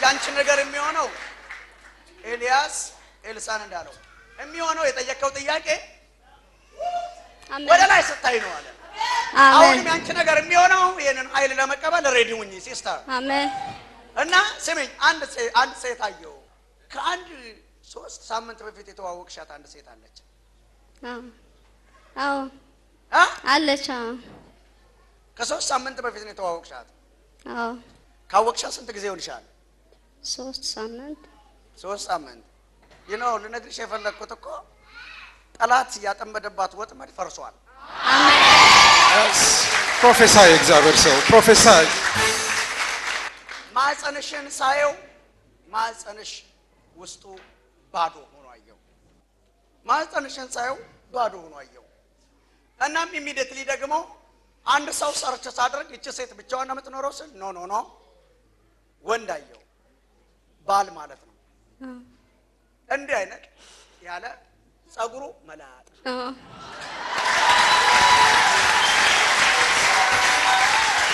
ያንቺ ነገር የሚሆነው ኤልያስ ኤልሳን እንዳለው የሚሆነው የጠየቀው ጥያቄ አሜን። ወደ ላይ ስታይ ነው አለ። አሜን። አሁንም ያንቺ ነገር የሚሆነው ይሄንን ኃይል ለመቀበል ready ሁኚ sister። አሜን። እና ስሚኝ፣ አንድ ሴት አየሁ። ከአንድ 3 ሳምንት በፊት የተዋወቅሻት አንድ ሴት አለች። አዎ። አዎ። አ? አለች። አዎ። ከ3 ሳምንት በፊት ነው የተዋወቅሻት። አዎ። ካወቅሻት ስንት ጊዜ ይሆንሻል? 3 ሳምንት። 3 ሳምንት። ልነግርሽ የፈለግኩት እኮ ጠላት ያጠመደባት ወጥመድ ፈርሷል። አሜን። Prophesy እግዚአብሔር ሰው prophesy። ማህፀንሽን ሳየው ማህፀንሽ ውስጡ ባዶ ሆኖ አየው። ማህፀንሽን ሳየው ባዶ ሆኖ አየው። እናም immediately ደግሞ አንድ ሰው search ሳደርግ እቺ ሴት ብቻዋን ነው የምትኖረው ስል no no no ወንድ አየው። ባል ማለት ነው። እንዲህ አይነት ያለ ጸጉሩ መላጥ።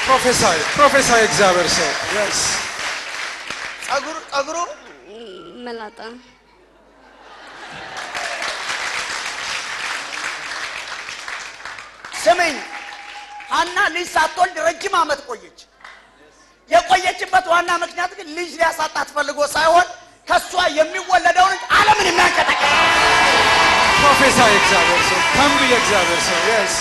Prophesy prophesy እግዚአብሔር ሰው። Yes. ጸጉሩ መላጣ። ስሚኝ፣ ሐና ልጅ ሳትወልድ ረጅም ዓመት ቆየች። የቆየችበት ዋና ምክንያት ግን ልጅ ሊያሳጣት ፈልጎ ሳይሆን ከሷ የሚወለደውን ልጅ ዓለምን የሚያንቀጠቅጥ። Prophesy እግዚአብሔር ሰው፣ ተንብይ እግዚአብሔር ሰው። Yes.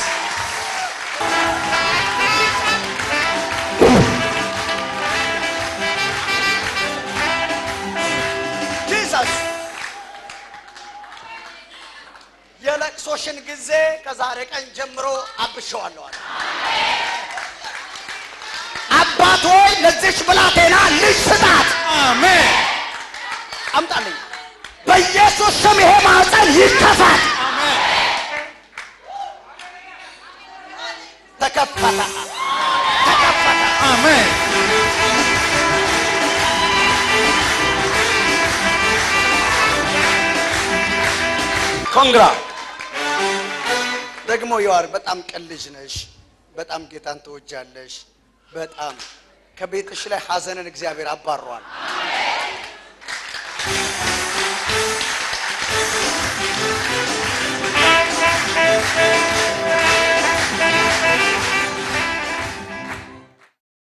Jesus የለቅሶሽን ጊዜ ከዛሬ ቀን ጀምሮ አብሼዋለሁ አለ። አባት ሆይ ለዚች ብላቴና ልጅ ስጣት። አሜን። አምጣልኝ። በኢየሱስ ስም ይሄ ማህፀን ይከፈት። አሜን። ተከፈተ። ተከፈተ። አሜን። Congra ደግሞ you are በጣም ቅን ልጅ ነሽ። በጣም ጌታን ትወጃለሽ። በጣም ከቤትሽ ላይ ሐዘንን እግዚአብሔር አባሯል።